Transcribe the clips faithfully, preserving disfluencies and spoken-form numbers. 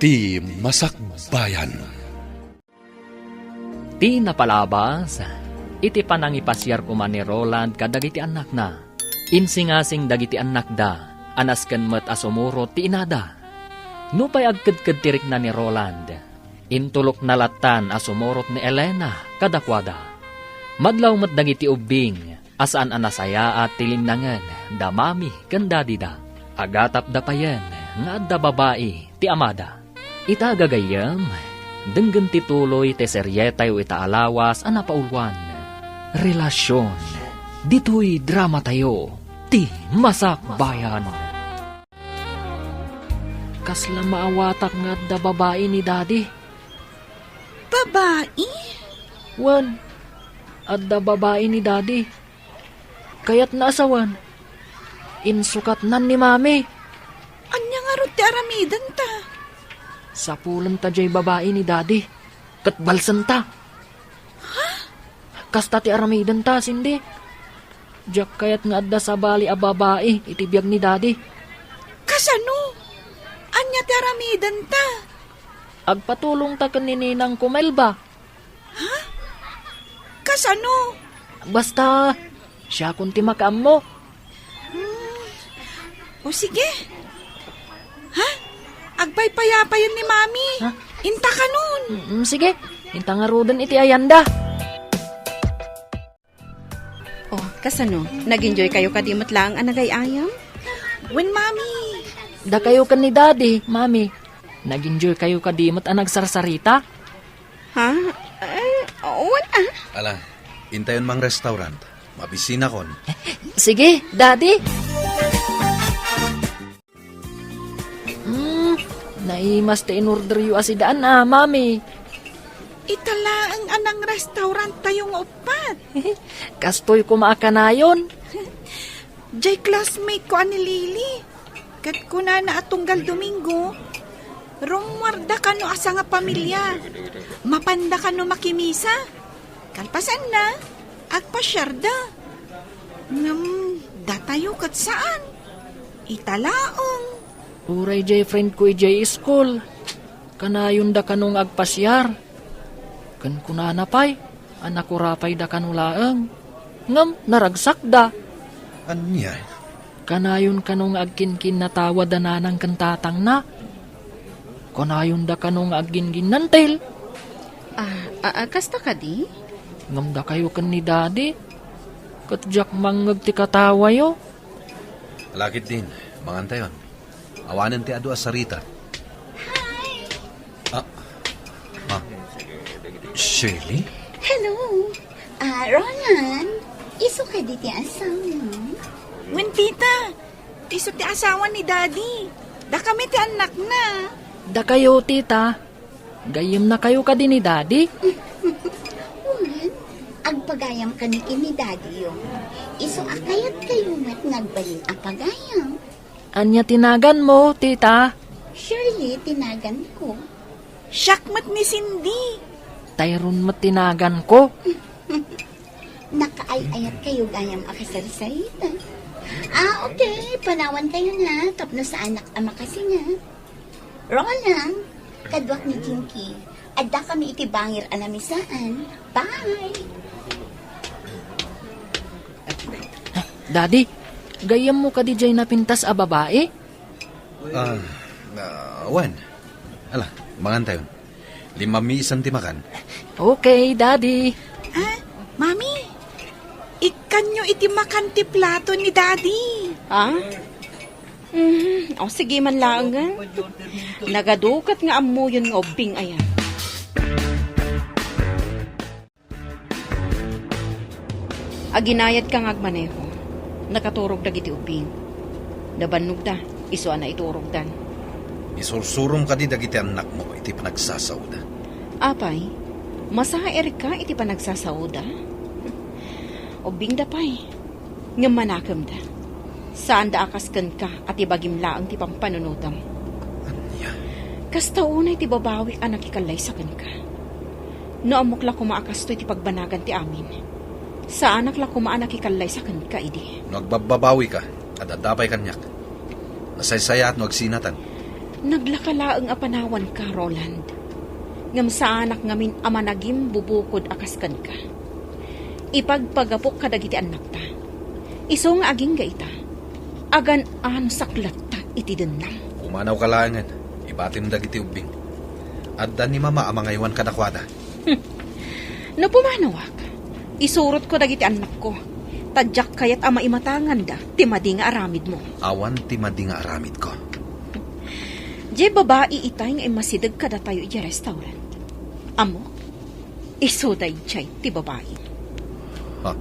Ti Masakbayan. Ti napalabas, iti panangipasiar koma ni Roland kadagiti annakna, insingasing dagiti annakda a nasken met a sumurot ti inada. Nupay agkedked ti rikna ni Roland, intulokna lattan a sumurot ni Elena kadakuada. Madlaw met dagiti ubbing a saan a nasayaat ti linnangen da mami ken dadida. Agatapda payen nga adda babai ti amada. Ita gagayyem, denggen ti tuloy ti serietayo ita a lawas a napauluan, Relasion. Ditoy dramatayo, Ti Masakbayan. Kasla maawatak nga adda babai ni Daddy. Babai? Wen, adda babai ni Daddy. Kayatna a sawen. Insukatnan ni Mami. Ania ngarud ti aramidenta? Sapulenta jay babai ni Daddy. Ket balsenta. Ha? Kasta ti aramidenta, Cindy. Diak kayat nga adda sabali a babai iti biag ni Daddy. Kasano? Ania ti aramidenta? Agpatulongta ken ni ninangko Melba. Ha? Kasano? Basta, siakon ti makaammo. Hmm. O sige. Ha? Agpaypayapayen ni Mami. Ha? Inta kanon. Mm, sige. Inta ngaruden iti ayanda. Oh, kasano? Nag-enjoy kayo kadi met laeng a nagay-ayam? Wen, Mami. Dakayo ken ni Daddy, Mami. Nag-enjoy kayo kadi met a nagsarsarita? Ha? Eh, wen, ah. Ala, intayon mang restaurant. Mabisinakon. Sige, Daddy. Hmm, naimas ti inorderyo a sidaan, ah, Mami. Ita laeng a nang-restaurant tayo nga uppat. Kastoy koma a kanayon. Jay classmate ko a ni Lily. Ket kunana a tunggal Domingo, rummuarda kano a sangapamilia. Mapanda kano makimisa. Kalpasanna, agpasiarda. Ngem datayo ket saan. Ita laeng. Uray jay friend ko idiay school. Kanayonda kano nga agpasiar. Ken kunana pay a nakurapayda kano laeng. Ngem naragsakda. Ania? Kanayon kano nga agkinkinnatawa da nanang ken tatangna. Kanayonda kano nga agginginnantil. Ah, ah, ah, kasta kadi? Ngem dakayo ken ni Daddy, ket diak mangngeg ti katawayo. Lakit din, mangantayon. Awanen ti adu a sarita. Hi! Ah, ah, Shirley? Hello! Ah, Roland, isu kadi ti asawa? Wen, tita, isu ti asawa ni Daddy. Dakami ti annakna. Dakayo, tita. Gayyemnakayo kadi ni Daddy? Wen, agpagayam kami ken ni Daddy yo. Isu a kayat kayo met nga agbalin a pagayam. Ania ti naganmo, tita? Shirley ti naganko. Siak met ni Cindy. Tayron met ti naganko. Nakaay-ayat kayo gayam a kasarsarita. Ah, okay. Panawan kayo na, tapno saanak a makasinga. Roland, kaduak ni Jinky. Adda kami iti bangir a namisaan. Bye! Daddy, gayyemmo kadi jay napintas a babai? Ah, ah, wen. Ala, mangantayon. Limmammi isan ti makan. Okay, Daddy. Ah, Mami, ikkanyo iti makan ti plato ni Daddy. Ah? Mm, o, sige man laengen. Nagadukat nga ammoyon nga ubbing aya. Aginayadka nga agmaneho. Nakaturog dagiti ubbing. Nabannogda, isu a naiturogdan. Isursurom kadi dagiti annakmo iti panagsasaoda. Apay, masairka iti panagsasaoda? Ubbingda pay. Ngem manakemda. Saanda a kas kenka a ti bagim laeng ti pampanunotem. Ania? Kasta unay ti babawik a nakikallaysa kenka. No ammok la koma a kastoy ti pagbanagan ti amin, saanak la koma a nakikallaysa kenka idi. No agbabbabawika, adda pay kaniak. Nasaysayaat no agsinatan. Naglaka laeng a panawanka, Roland. Ngem saanak ngamin a managimbubukod a kas kenka. Ipagpagapok kadagiti annakta. Isu nga agingga ita, agan-anusak latta iti dennam. Pumanawka laengen, ibatim dagiti ubbing. Adda ni Mama a mangaywan kadakuada. No pumanawak, isurotko dagiti annakko, ta diak kayat a maimatanganda ti madi nga aramidmo. Awan ti madi nga aramidko. Diay babai itay nga immasideg kadatayo idiay restaurant. Ammok, isu daydiay ti babai. Ha?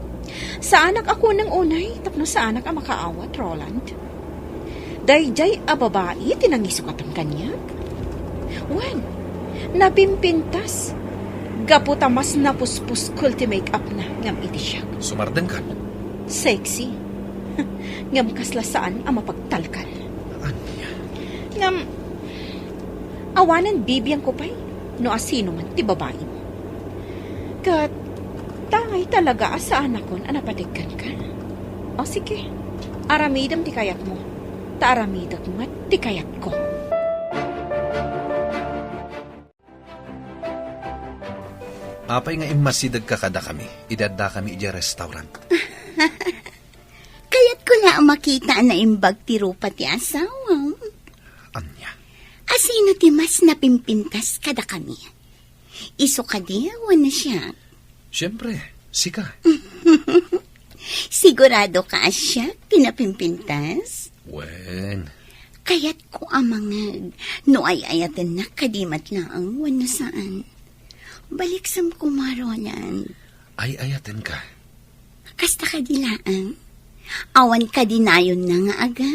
Saanak a kunang unay tapno saanak a makaawat, Roland. Daydiay a babai ti nangisukatam kaniak. Wen, napimpintas. Gapu ta mas napuspuskol ti make-up na ngem iti siak. Sumardengkan? Sexy. Ngem kasla saan a mapagtalkan. Ania? Ngem, awanen bibiangko pay no asino man ti babai. Ket, tangay talaga a saanakon a napategkan ka. O sige, aramidem ti kayatmo, ta aramidek met ti kayatko. Apay nga immasidegka kadakami, idi addakami idiay restaurant? Kayatko la a makita a naimbag ti rupa ti asawam. Ania? Asino ti mas napimpintas kadakami? Isu kadi wenno siak? Siempre, sika. Sigurado ka a siak ti napimpintas? Wen. Kayatko a mangeg no ay-ayatennak kadi met laeng wenno saan. Baliksem koma, Roland. Ay-ayatenka. Kasta kadi laeng? Awan kadi nayonna nga aga?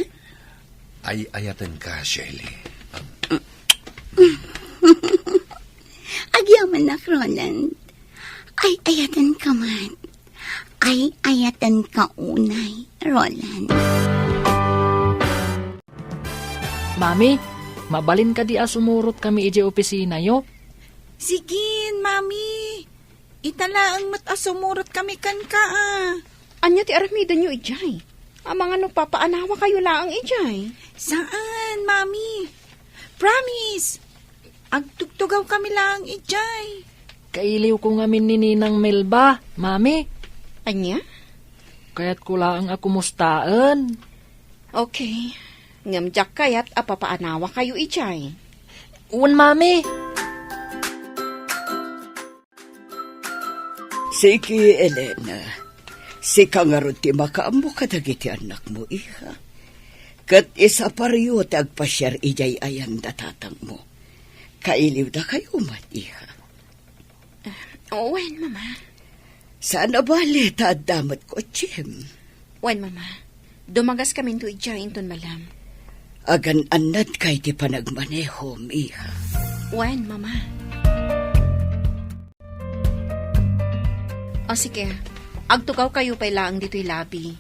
Ay-ayatenka, Shelly. Agyamannak, Roland. Ay-ayatenka met. Ay-ayatenka unay, Roland. Mami, mabalin kadi a sumurot kami idiay opisinayo? Sige, Mami. Ita laeng met a sumurot kami kenka, a. Ania ti aramidenyo idiay? Amangan no papaanawa kayo laeng idiay? Saan, Mami. Promise. Agtugtugaw kami laeng idiay. Kailiwko ngamin ni Ninang Melba, Mami. Ania? Kayatko laeng a kumustaen. Okay. Ngem diak kayat a papaanawa kayo idiay. Wen, Mami. Sige, Elena. Sika ngarud ti makaammo kadagiti annakmo, iha. Ket isaparyo ti agpasiar idiay ayan da tatangmo. Kailiwdakayo met, iha. Ah, wen, Mama. Saan a bale ta adda met kotsem. Wen, Mama. Dumagaskaminto idiay inton malem. Agan-annadka iti panagmanehom, iha. Wen, Mama. O sige, agtugawkayo pay laeng ditoy labi.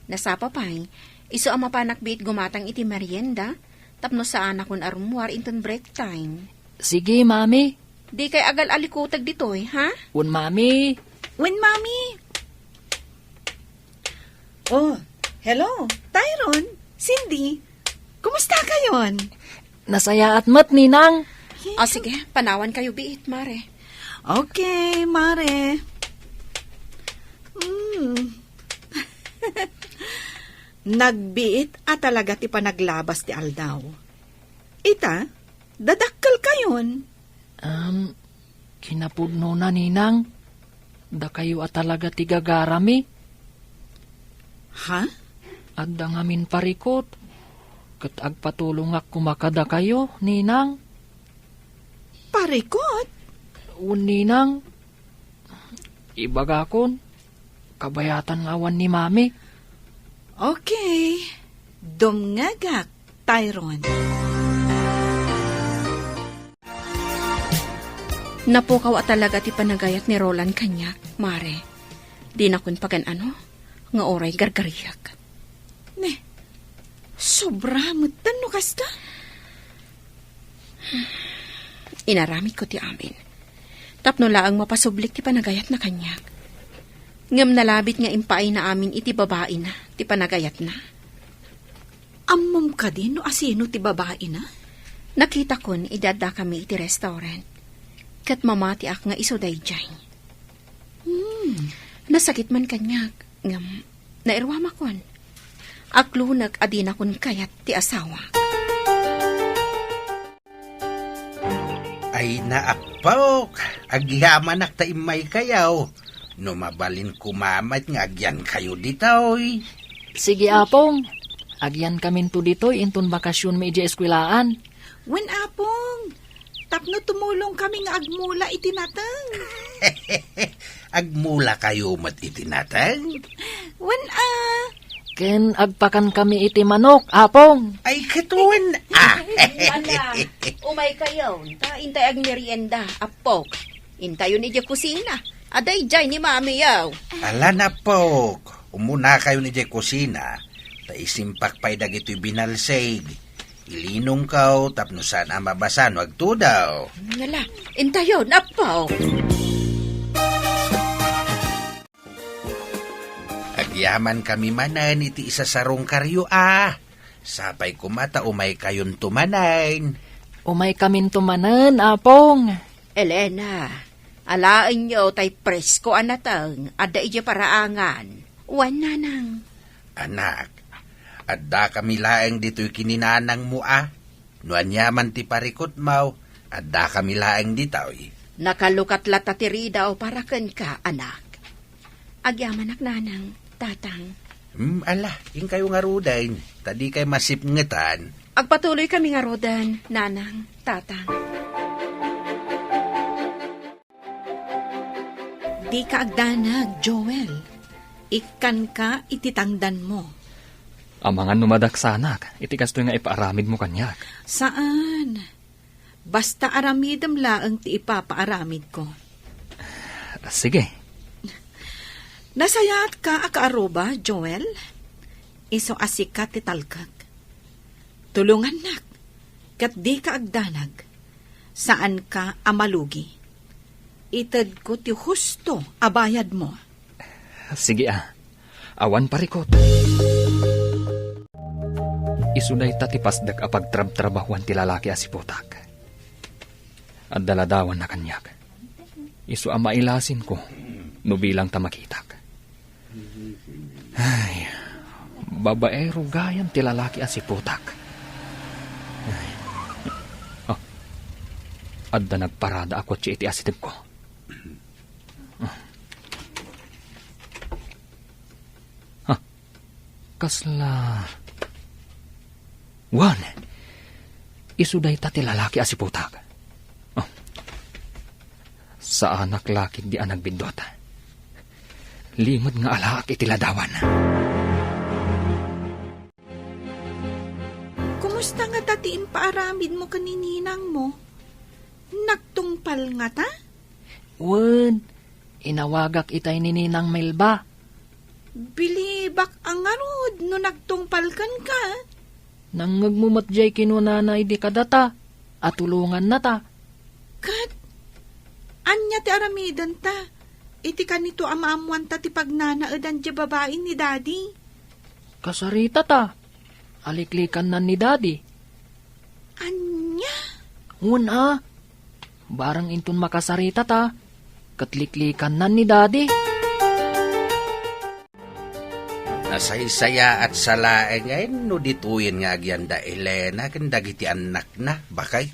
Nasapa pay, isu a mapanak biit gumatang iti merienda, tapno saanakon a rummuar inton break time. Sige, Mami. Dikay agal-alikuteg ditoy, ha? Wen, Mami. Wen, Mami. Oh, hello. Tyron, Cindy, kumusta kayon? Nasayaat met, Ninang. O, sige, panawan kayo biit, Mare. Okay, Mare. Hmm. Nagbiit a talaga ti panaglabas ti aldaw. Ita, dadakkel kayon. Um, kinapudnona, Ninang. Dakayo a talaga ti gagarami. Ha? Adda ngamin parikut, ket agpatulongak koma kadakayo, Ninang. Parikut? Wen, Ninang. Ibagakon, kabayatan nga awan ni Mami. Okay. Dumngegak, Tyron. Napukaw a talaga ti panagayat ni Roland kaniak, Mare. Dinakon pagan-ano nga uray gargariak. Ne, sobra metten no kasta. Inaramidko ti amin. Tapno laeng mapasublik ti panagayatna kaniak. Ngem nalabit nga impaayna amin iti babaina ti panagayatna. Ammom kadi no asino ti babaina? Nakitakon idi addakami iti restaurant, ket mamatiak nga isu daydiay. Hmm, nasakit man kaniak, ngem nairuamakon. Aklunek a dinakon kayat ti asawak. Ay, naappok! Agyamanak ta immaykayo. No mabalin koma met nga agyankayo ditoy. Sige, Apong. Agyankaminto ditoy inton bakasionmi idiay eskwelaan. Wen, Apong. Tapno tumulongkami nga agmula iti nateng. Agmulakayo met iti nateng? Wen, a. Ken agpakankami iti manok, Apong. Ay, ket wen, a. Ala, umaykayon, ta intay agmerienda, Appok. Intayon idiay kusina. Adda idiay ni Mamiyo. Ala, Appok. Umunakayon idiay kusina, ta isimpak pay dagitoy binalsig. Ilinongkaw tapno saan a mabasa no agtudaw. Ngala, intayon, Appok. Agyamankami manen iti isasarungkaryo a. Sapay koma ta umaykayonto manen. Umaykaminto manen, Apong. Elena, alaenyo tay presko a nateng adda idiay paraangan. Wen, Nanang. Anak, addakami laeng ditoy ken ni nanangmo a. No aniaman ti parikutmo, addakami laeng ditoy. Nakalukat latta ti ridaw para kenka, anak. Agyamanak, Nanang, Tatang. Hmm, ala, inkayo ngaruden, ta dikay masipngetan. Agpatuloykami ngaruden, Nanang, Tatang. Dika agdanag, Joel. Ikkanka iti tangdanmo. Amangan no madaksanak iti kastoy nga ipaaramidmo kaniak. Saan. Basta aramidem laeng ti ipapaaramidko. Sige. Nasayaatka a kaaruba, Joel? Isu a sika ti talkek. Tulongannak, ket dika agdanag. Saanka a malugi. Itedko ti husto a bayadmo. Sige a, awan parikut. Isu dayta ti pasdek a pagtrabtrabahuan ti lalaki a siputak. Adda ladawanna kaniak. Isu a mailasinko no bilang ta makitak. Ay, babaero gayam ti lalaki a siputak. Ay. Ah, adda nagparada a kotse iti asidegko. Ah. Ah, kasla Wen, isu dayta ti lalaki a siputak. Oh. Saanak la ketdi a nagbiddut. Limed nga alaak iti ladawan. Kumusta ngata ti impaaramidmo ken ni ninangmo? Nagtungpal ngata? Wen, inawagak itay ni Ninang Melba. Bilibak a ngarud no nagtungpal kenka. Nangngegmo met diay kinunana idi kadata a tulongannata. Ket ania ti aramidenta iti kanito a maammoanta ti pagnanaedan diay babai ni Daddy? Kasaritata. Aliklikannan ni Daddy. Ania? Wen a. Barang inton makasaritata, ket liklikannan ni Daddy. Nasaysayaat sa laengen no ditoyen nga agyanda Elena ken dagiti annakna, bakay?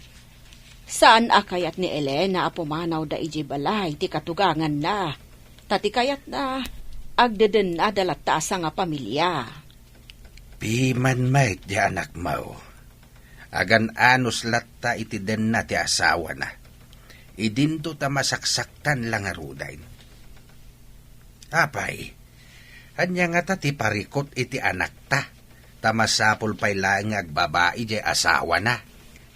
Saan a kayat ni Elena a pumanawda idiay balay ti katuganganna. Ta ti kayatna, agdedennada latta a sangapamilia. Piman met ti anakmo. Agan-anos latta iti denna ti asawana. Idinto ta masaksaktan la ngaruden. Apay, ania ngata ti parikut iti anakta? Ta masapul pay laeng nga agbabai diay asawana.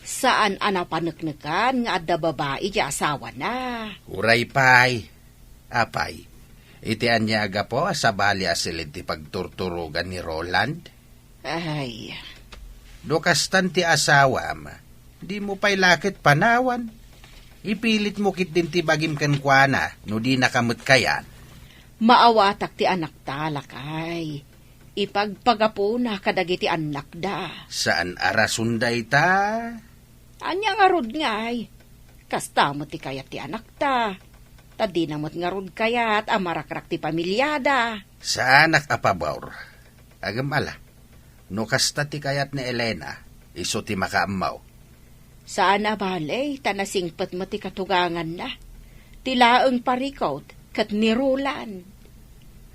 Saan a napaneknekan nga adda babai diay asawana. Uray pay, apay, iti ania a gapu a sabali a siled ti pagturturogan ni Roland? Ay. No kastan ti asawam, dimo pay la ket panawan. Ipilitmo ketdin ti bagim kenkuana no dinaka met kayat. Maawatak ti anakta, lakay. Ipagpagapuna kadagiti annakda. Saan a rason dayta? Ania ngarud ngay? Kasta met ti kayat ti anakta. Ta dina met ngarud kayat a marakrak ti pamiliada. Saanak a pabor. Agem ala, no kasta ti kayat ni Elena, isu ti makaammo. Saan a bale, ta nasingpet met ti katuganganna. Ti laeng parikut ket ni Roland.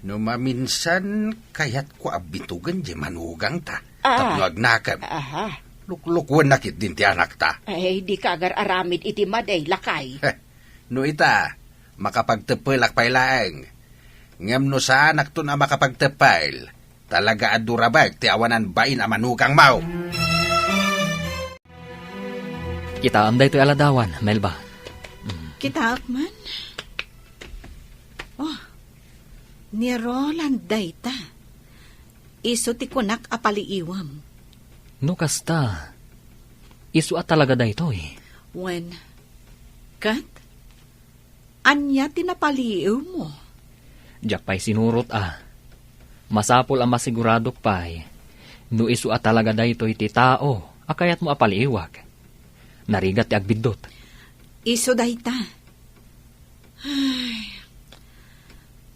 No maminsan, kayatko a bitugen diay manugangta. Ah. Tapno agnakem. Aha. Luklukuenna ketdin ti anakta. Ay, dika agar-aramid iti madi, lakay. Heh, no ita, makapagteppelak pay laeng. Ngem no saanakton a makapagteppel, talaga a durabek ti awanan bain a manugangmo. Kitaem daytoy a ladawan, Melba. Mm. Kitaak man. Oh, ni Roland dayta. Isu ti kunak a paliiwem. No kasta, isu a talaga daytoy. Wen, ket ania ti napaliiwmo? Diak pay sinurot a. Masapul a masiguradok pay no isu a talaga daytoy ti tao a kayatmo a paliiwak. Narigat ti agbiddut. Isu dayta. Ay,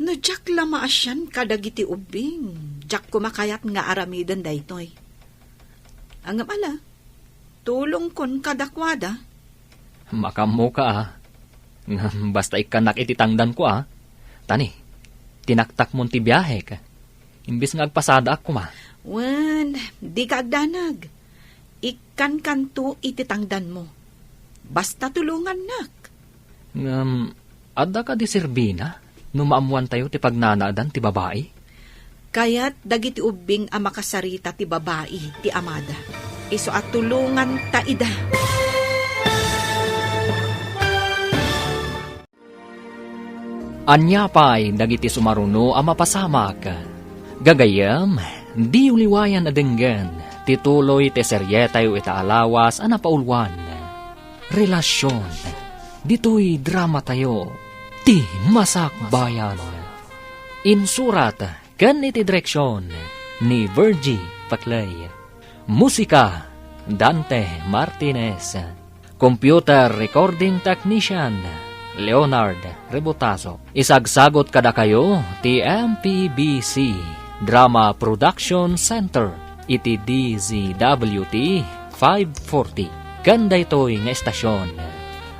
no diak la maasian kadagiti ubbing, diak koma kayat nga aramiden daytoy. Ngem ala, tulongkon kadakuada. Makaammoka a. Ngem basta ikkannak iti tangdanko a. Tani, tinaktakmon ti biahek. Imbes nga agpasadaak koma. Wen, dika agdanag. Ikkankanto iti tangdanmo. Basta tulongannak. Ngem, adda kadi serbina no maammoantayo ti pagnanaedan ti babai? Kayat dagiti ubbing a makasarita ti babai ti amada. Isu a tulonganta ida. Ania pay dagiti sumaruno a mapasamak? Gagayyem, diyo liwayan a denggen ti tuloy ti serietayo ita a lawas a napauluan, Relasion. Ditoy dramatayo, Ti Masakbayan. Insurat ken iti direksion ni Virgie Paclay. Musika, Dante Martinez. Computer Recording Technician, Leonard Rebotazo. Isagsagot kadakayo ti M P B C Drama Production Center iti D Z W T five forty. Ken daytoy nga estasion,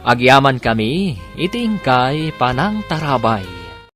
agyamankami iti inkay panangtarabay.